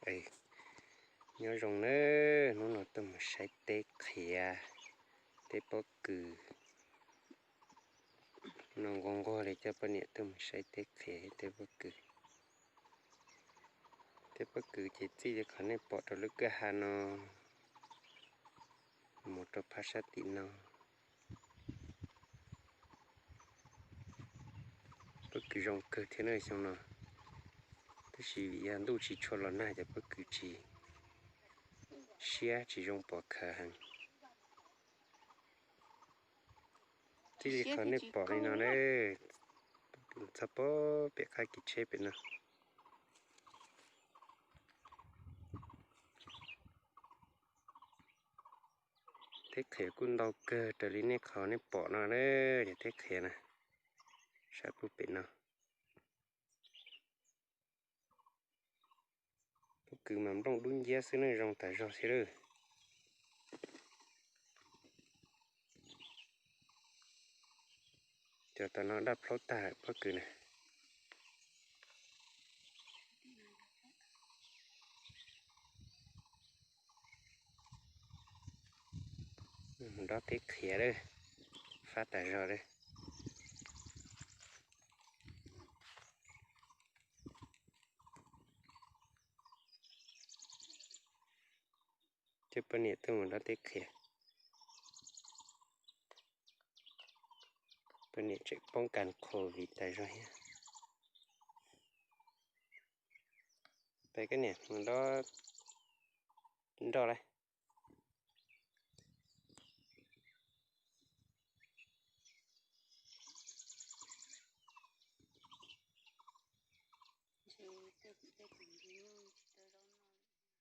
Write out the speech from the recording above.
Nyob zoo na, hnub no tuaj mus saib teb qhiav, teb pob kws. No nquag nquag li coj poj niam tuaj mus saib teb qhiav teb pob kws. Teb pob kws ces txij li qhov nej pom rau lub kwj ha no mus rau phab sab tim no. Pob kws zoo kawg thiab na xyoo no, tab sis vim yog ntuj tsis tshua los nag ces pob kws tsis siab tsis zoo pom khaws heev. Txij li qhov nej pom li no na, txog pem qab kev tsheb pem no. Teb qhiav kuj ntau kawg raws li nej qhov nej pom no na, yog teb qhiav na, sab pug pem no. Pob kws mas nplooj dub nciab xwb ne, zoo tas zog thiab lawm. Cov tom no daj plaub tag pob kws na. Dob teb qhiav lawm, fab tas zog lawm. Coj poj niam tuaj mus dob teb qhiav. Poj niam tseem poob kas COVID tas zog thiab. Peb koj niam mus dob nroj lawm.